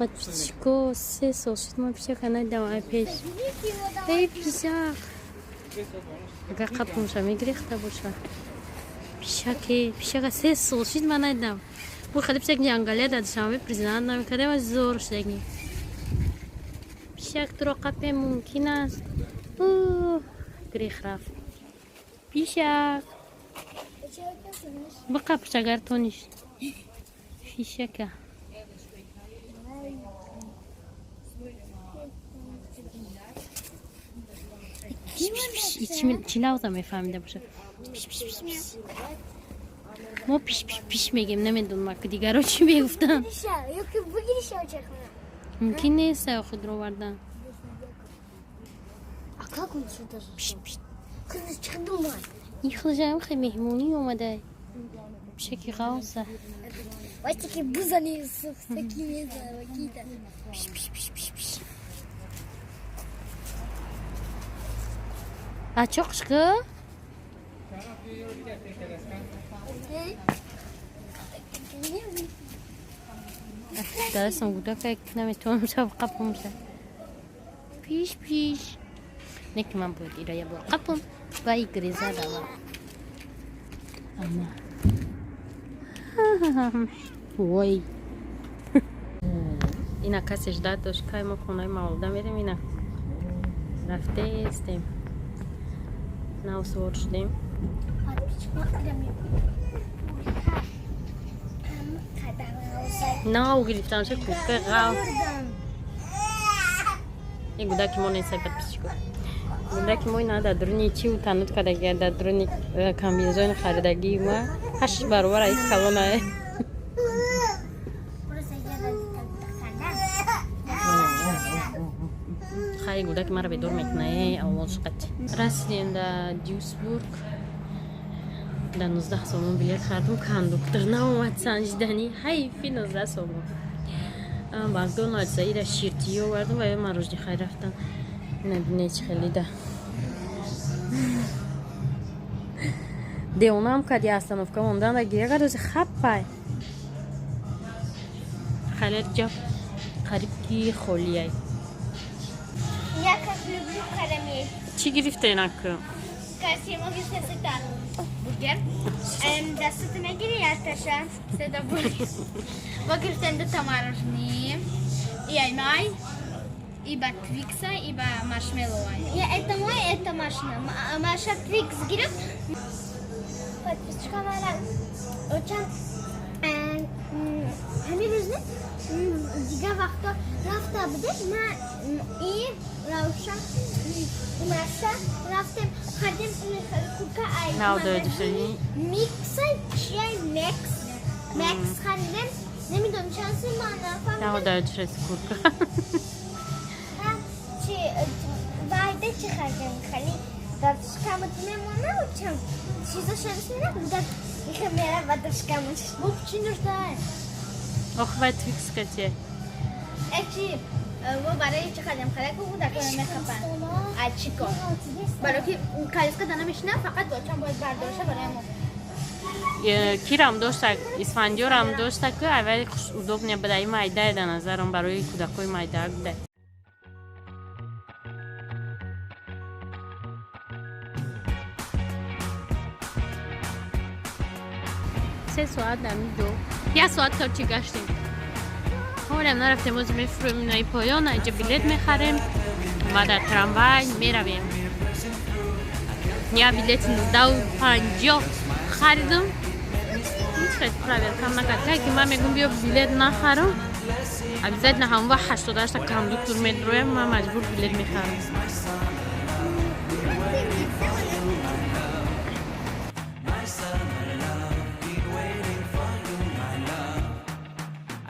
Подписчико, 3 сол шуд, ман пишака надидам ай пеш. Эй, пишак! Агар қапумша мегирехта боша. Пишаке, пишака 3 сол шуд, ман надидам. Бу хеле пишак ҷангалия дар Душанбе признать намекардем, аз зор шудаги. Пишак, туро қапе мумкин аст. Грех рафт. Пишак. Биқапш, агар тониш. Пишака. Чӣ лавза мефаҳмида боша? Пиш, пиш, пиш, пиш. Мо пиш, пиш, пиш мегем, намедонам, ки дигаро чӣ мегуфтанд. Мумкин нест худро овардан. А как он сюда Пиш, пиш. зашел? Ин худшам хе меҳмонӣ омада. Пишаки ғавса. Вот такие бузаны с такими какие-то. Пиш, пиш, пиш, пиш, пиш. А чоқшқи? Дарасам гудака наметавонам шаб қапумша. Пиш, пиш. Не ки ман бояд ира ябор қапум ва и греза дава. Ама. Вой. Ина касе ждать дошт, кай мо хонаи мавлуда мерем, ина. Рафтестем. Нав сувор шудем. Нав гирифтамша куртка ғав. Ин гудаки мо несай, подписчико. Гудаки мо ина дар дуруни чи тануд кардагия, дар дуруни комбинезони харидагии ма ҳашт баробар аи калонае. Хари гудаки маро бедор мекуна, э аввал шқат. Расидем да Дюсбург. Да 19 сомон билет хардум, кондуктор наомад санҷидани, ҳайфи 19 сомон. Макдоналдс ира ширтиё овардум ва ё мороженое хай рафтам. Набине чӣ хеле да. Девонаам кади остановка мондан да гиря кард, хаппай. Хале ҷа қариб ки холияй. Я как люблю карамель. Чӣ гирифтена ку? Красиво гирифта бургер. Дастата мегири якташа. Седа бургер. Ва гирифтем дута мороженое. И аймай, и ба Твикса, и ба маршмеллоу. Я это мой, это Машина. Маша Твикс гирифт. Подписчика мара. Очан ҳамин рӯз не, дигар вақто рафта будем, ма и Равшан, Маша рафтем, хардем курка ай Навдои микса чиай, мекс мекс харидем, намедонам чанд сум, ман нафаҳмидам. Навдои шест курка. Чи вайда чи харидем, хали дар шикамат мемона, чанд чизо шанс мена иха мерава дар шикамат. Бо чи нуждае? Ох, вай Твикс кате. Эчи мо барои чи хардем, хараку кӯдакона мехапанд. А чико? Барои ки коляска да намешина, фақат бочам бояд бардорша барои мо. Кирам дошта, Исфандиёрам дошта, ки аввали хуш удобне буда, и майдае да назарам барои кӯдакҳои майдаак буда. 3 соат дар ҷо, як соат то чӣ гаштем, ҳолам нарафтем. Ози мефурӯем инаи поён, айҷа билет мехарем ва дар трамвай меравем. Я билети 19,50 харидам, ҳеҷ хел проверкам накард. Ки ман мегӯм, биё билет нахарам, обязательно ҳамон вақт 88-та кондуктор медроям, ман маҷбур билет мехарам. My summer love, been waiting for you, my love.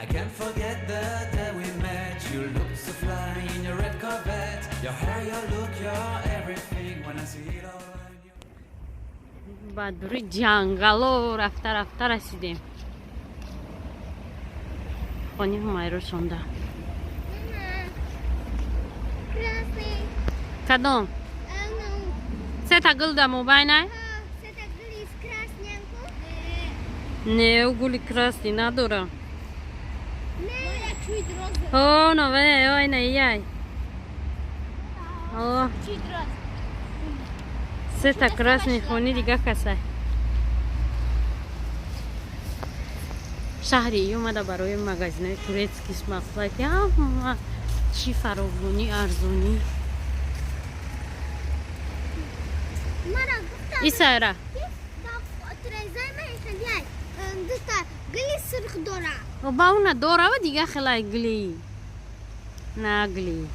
I can't forget the day we met. You looked so fly in your red Corvette. Your hair, your look, your everything. When I see it all, I knew. Ба дури ҷангало рафта рафта расидем, хони Ҳумайро шонда. Красный. Кадом? Сета гул да мобайнай. Сета гули из красненку. Не, ӯ гули красный надора. Не. О, нове, ой, на яй. О. Сета красный хони дига касай. Шаҳри омада барои магазинои турецкиш мақсад ҳама чӣ фаровонӣ, арзонӣ. Исайра. Ба уна дорава дига хелай гли. На гли.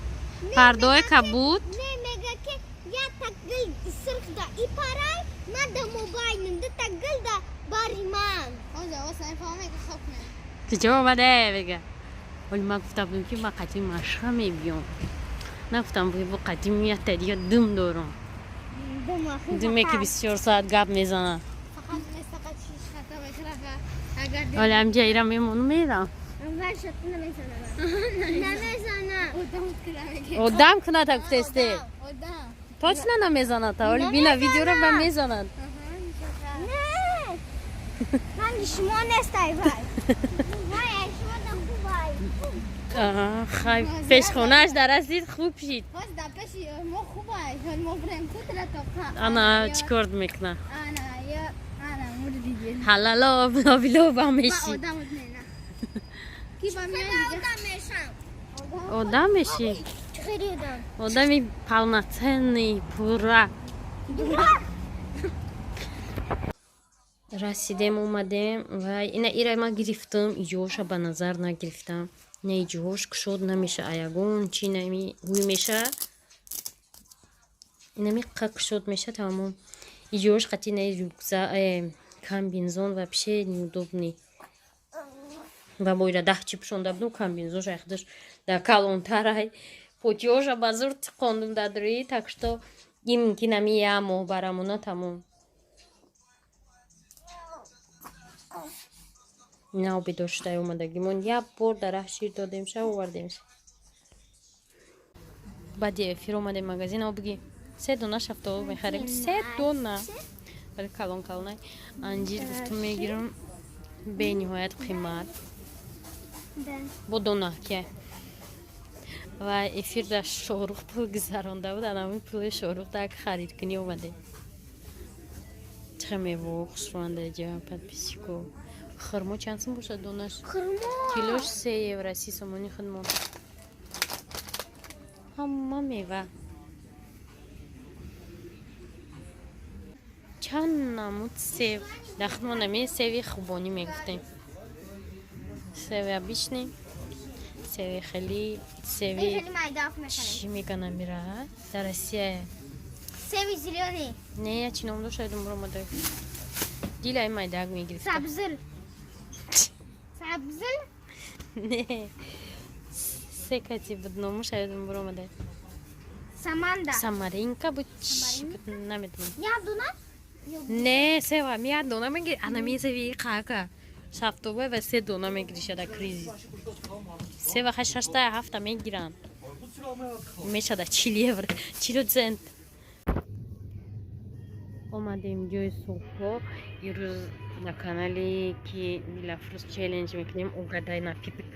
Пардои кабуд. Не мега ки я так гил сирх да и парай ма да мобайлм да так гил да бари ман. Ту чо омаде мега. Вале ман гуфта будам ки ман қатъи машқа мебиём. Нагуфтам бо қатъи мията дига дум дорам. Думе ки 24 соат гап мезанад. Вале ҳамҷа ира мемонам мерам. Одам куната гуфтесте. Точно намезанад. Вале бина видеоро ба мезанад. Ман шумо нестай вай. Вай, шумо да хубай. Хай пешхонааш дар асид хуб шид. Ана чӣ кор мекуна? Ҳалало лобилоба меши. Одам меши. Одами полноценный, пурра. Расидем, омадем ва ина ира ма гирифтам, иҷоша ба назар нагирифтам. Не иҷош кушод намеша, аягон чи нами ҳуй меша. Инами қа кушод меша тамом. Иҷош қати на рюкза, комбинзон вообще неудобный. Ва боира даҳ чи пӯшонда будум, комбинзонша яхдаш да калонтарай. Потиёша ба зур тиқондум дар дурӣ, так что имкин ами я моҳ барамона тамом. Нав бедор шудай омадагимон. Як бор дар раҳ шир додемша, овардемша. Баъди эфир омадем магазин, обги се дона шафтолу мехарем. Се дона. Вале калон калонай. Анҷир гуфтум мегирам. Бениҳоят қимат. Бо дона ки. Ва эфир дар Шоҳрух пул гузаронда буд. Анамин пули Шоҳрух так харид кунӣ омадем. Чӣ мево хушрӯанда ҷа подписчико. Хурмо чанд сум бошад донаш? Хурмо. Килош 3 евро, 30 сомони худмон. Ҳама мева. Чанд намуд сев. Дар худмон ами севи хубонӣ мегуфтем. Севи обычный, севи хели, севи чӣ меган амира? Дар Россия. Севи зелёный. Не, я чӣ ном дошт, айдум буромада. Дилай майдаак мегирифта. Сабзил. Сабзил? Не. Се кати буд номуш, айдум буромада. Саманда. Самаринка буд чӣ буд намедонам. Як дона? Не, сева, ми як дона мегири. Ана ми севи қака. Шафтоба ва се дона мегириша дар кризис. Се ваха шашта ҳафта мегиранд. Мешада 40 евро, 40 цент. Омадем ҷои сокҳо. Ирӯз на канале ки Дилафрӯз челлендж мекунем, угадай напиток.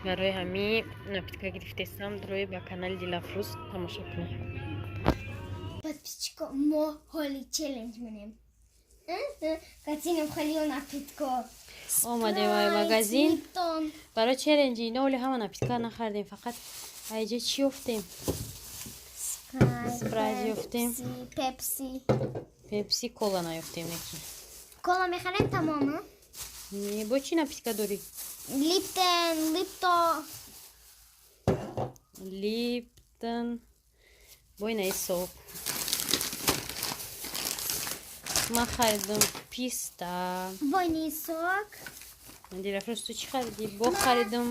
Барои ҳамин напитка гирифтесам, дрои ба канали Дилафрӯз тамошо кунем. Подписчико, мо ҳоли челлендж менем. Катинем халио напитко. Омадем ай магазин. Барои челленджи ино оли ҳама напитка нахардем, фақат айҷа чӣ ёфтем? Спрайт ёфтем. Пепси. Пепси, кола наёфтем неки. Кола мехарем тамом? Не, бо чӣ напитка дорӣ? Липтон, Липто. Липтон. Бо инаи сок. Ман харидам писта. Бойни сок. Дилафрӯз, ту чӣ харидӣ? Бо харидам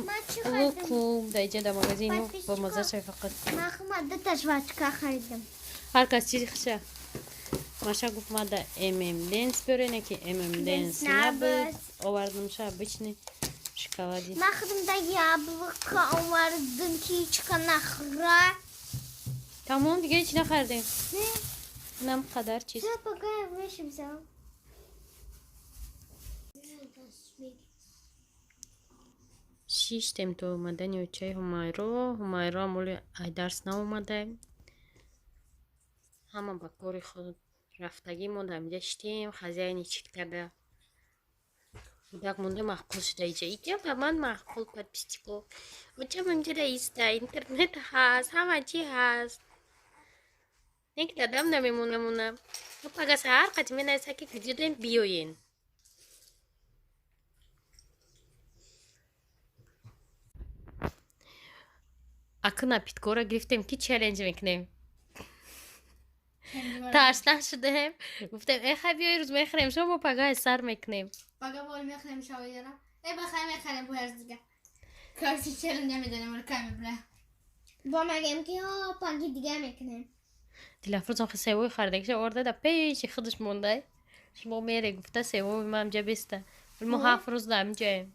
лукум. Дар иҷа дар магазин бо мазза шай фақат. Ман хума дута жвачка харидам. Ҳар кас чизи хуша. Маша гуфт ма да M&M's биёре, не ки M&M's набуд. Овардамша обычный шоколади. Ман худам да яблоко овардам, ки ҳечка нахӯра. Тамом, дига ҳеч нахаридем. Нам қадар чиз. Всё, пока я вещи взял. Шиштем то омадани очаи Ҳумайро. Ҳумайро амоли ай дарс наомада, ҳама ба кори худ рафтагӣ. Мо дар инҷа шиштем, хозяйничать карда. Кӯдак монда, маъқул шуда иҷа. Иҷа ба ман маъқул, подписчико. Очам инҷа иста, интернет ҳаст, ҳама чӣ ҳаст. Не ки дадам намемонамона. Пага саҳар қати менависа, ки куҷодем, биёен. Аку напиткора гирифтем, ки челлендж мекунем. Тарс нашудаем, гуфтем: «Эхай, биёй, рӯз мехӯрем, шомо пагаҳ сар мекунем». Пага бол мехӯрем шавидара. Э, бахай, мехарем бояд дига. Короче, челлендж намедонем, кай мебра. Бо мегем, ки ҳо, паги дига мекунем. Дилафрӯзам севои харидагиша оварда, да пеши худаш мондай. Шумо мере гуфта, севои ман ҷа беста. Мо 7 рӯз дар инҷаем.